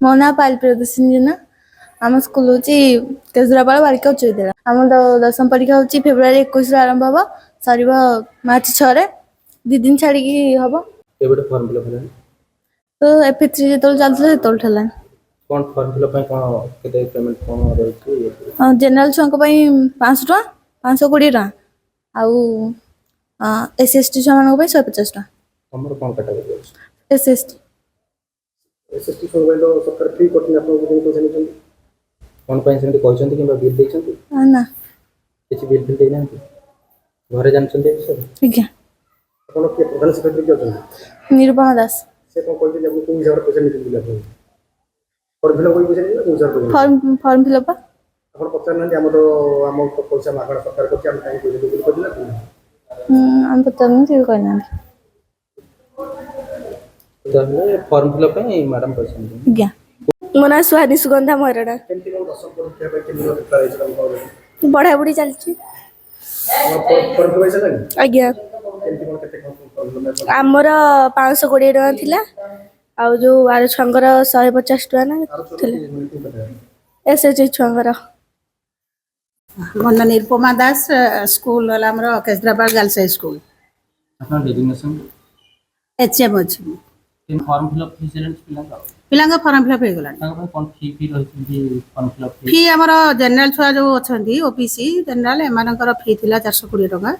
ମୋ ନାଁ ପାୟଲ ପ୍ରିୟଦର୍ଶିନୀ ଜେନା। ଆମ ସ୍କୁଲ ହେଉଛି କେଜରାପାଳ ବାଳିକା ଉଚ୍ଚ ବିଦ୍ୟାଳୟ। ଆମ ଦଶମ ପରୀକ୍ଷା ହେଉଛି ଫେବୃଆରୀ 21ରୁ ଆରମ୍ଭ ହେବ, ସରିବ ମାର୍ଚ୍ଚ 6ରେ, 2 ଦିନ ଛାଡ଼ିକି ହେବ। କେବେଠୁ ଫର୍ମ ଫିଲ୍ଅପ୍ ହେଲାଣି? ତ ଏଫ୍ 3 ଯେତେବେଳେ ଚାଲୁଥିଲା ସେତେବେଳଠୁ ହେଲାଣି। କ'ଣ ଫର୍ମ ଫିଲ୍ଅପ୍ ପାଇଁ କ'ଣ କେତେ ପେମେଣ୍ଟ କ'ଣ ରହିଛି? ଜେନେରାଲ ଛୁଆଙ୍କ ପାଇଁ 500 ଟଙ୍କା, 520 ଟଙ୍କା, ଆଉ ଏସ୍ ସି ଏସ୍ ଟି ଛୁଆମାନଙ୍କ ପାଇଁ 150 ଟଙ୍କା। ତମର କ'ଣ କାଟାଗୋରୀ ଅଛି? S S T. S S T ଛୁଆଙ୍କ ପାଇଁ ତ ସରକାର ଫ୍ରି କରିଛନ୍ତି, ଆପଣଙ୍କୁ କେମିତି ପଇସା ନେଇଛନ୍ତି? କ'ଣ ପାଇଁ ସେମିତି କହିଛନ୍ତି କିମ୍ବା ବିଲ୍ ଦେଇଛନ୍ତି? ନା। କିଛି ବିଲ୍ ଫିଲ୍ ଦେଇନାହାନ୍ତି? ଘରେ ଜାଣିଛନ୍ତି ଏ ବିଷୟରେ? ଆଜ୍ଞା। ଆପଣ କିଏ, ପ୍ରଧାନ ଶିକ୍ଷୟିତ୍ରୀ କିଏ ଅଛନ୍ତି? ନିରୁପମା ଦାସ। ସେ କ'ଣ କହିଛନ୍ତି ଆପଣ କୋଉ ହିସାବରେ ପଇସା ନେଇଛନ୍ତି ବୋଲି? ଆପଣଙ୍କୁ ଫର୍ମ ଫିଲ୍ଅପ୍ କରି ପଇସା ନେଇଛନ୍ତି ନା କୋଉ ହିସାବରେ ପଇସା ନେଇଛନ୍ତି? Form fill up. ଆପଣ ପଚାରୁନାହାନ୍ତି, ଆମର ଆମ ତ ପଇସା ମାଗଣା ସରକାର କରୁଛି, ଆମେ କାହିଁକି ପଇସା ଦେବୁ ବୋଲି କହିଥିଲେ ନା? ଆମେ ପଚାରୁନୁ, ସେ ବି କହିନାହାନ୍ତି। ତାହେଲେ ଫର୍ମ ଫିଲ୍ଅପ୍ ପାଇଁ ମ୍ୟାଡ଼ାମ୍ ପଇସା ନେଇଛନ୍ତି? ଆଜ୍ଞା। ମୋ ନାଁ ସୁହାନୀ ସୁଗନ୍ଧା ମହରଣା। କେମିତି କ'ଣ ଦଶମ ପରୀକ୍ଷା ପାଇଁ କେମିତି କ'ଣ ପ୍ରିପେୟାର ହେଇଛି ତମ କଣ? ପଢ଼ାପଢ଼ି ଚାଲିଛି। ଫର୍ମ ଫିଲ୍ଅପ୍ ହେଇସାରିଲାଣି? ଆଜ୍ଞା। କେମିତି କ'ଣ, କେତେ କ'ଣ ଫର୍ମ ଫିଲ୍ଅପ୍? ଆମର 520 ଟଙ୍କା ଥିଲା, ଆଉ ଯୋଉ ଆର ଛୁଆଙ୍କର 150 ଟଙ୍କା ନା ଥିଲା, ଏସ୍ ଏଚ୍ ଛୁଆଙ୍କର। ମୋ ନାଁ ନିରୁପମା ଦାସ। ସ୍କୁଲ ହେଲା ଆମର କେଜରାବାଦ ଗାର୍ଲସ ହାଇ ସ୍କୁଲ। ଆପଣ ଡେଜିଗ୍ନେସନ୍? ଏଚ୍ ଏମ୍ ଅଛି ମୁଁ। ଫର୍ମ ଫିଲ୍ଅପ୍ ହେଇସାରିଲାଣି ପିଲାଙ୍କର? ପିଲାଙ୍କ ଫର୍ମ ଫିଲ୍ଅପ୍ ହେଇଗଲାଣି। ତାଙ୍କ ପାଇଁ କ'ଣ ଫି ଫି ରହିଛି ଫର୍ମ ଫିଲ୍ଅପ୍ ଫି? ଫି ଆମର ଜେନେରାଲ ଛୁଆ ଯୋଉ ଅଛନ୍ତି, ଓବିସି, ଜେନେରାଲ, ଏମାନଙ୍କର ଫି ଥିଲା 420 ଟଙ୍କା,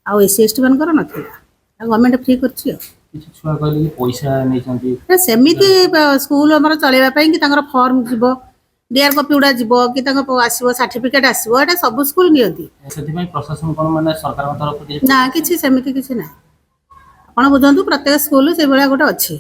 ଆଉ ଏସ୍ ସି ଏସ୍ ଟି ମାନଙ୍କର ନଥିଲା। ଆଉ ଗଭର୍ଣ୍ଣମେଣ୍ଟ ଫ୍ରି କରିଛି। ଆଉ କିଛି ଛୁଆ କହିଲେ କି ପଇସା ନେଇଛନ୍ତି। ନା, ସେମିତି ସ୍କୁଲ ଆମର ଚଳେଇବା ପାଇଁ କି ତାଙ୍କର ଫର୍ମ ଯିବ, ଡିଆର୍ କପି ଗୁଡ଼ା ଯିବ କି ତାଙ୍କ ଆସିବ, ସାର୍ଟିଫିକେଟ୍ ଆସିବ, ଏଇଟା ସବୁ ସ୍କୁଲ ନିଅନ୍ତି। ସେଥିପାଇଁ ପ୍ରଶାସନ କ'ଣ ମାନେ ସରକାରଙ୍କ ତରଫରୁ କିଛି ନା, କିଛି ସେମିତି କିଛି ନାହିଁ। ଆପଣ ବୁଝନ୍ତୁ, ପ୍ରତ୍ୟେକ ସ୍କୁଲ ସେଇଭଳିଆ ଗୋଟେ ଅଛି।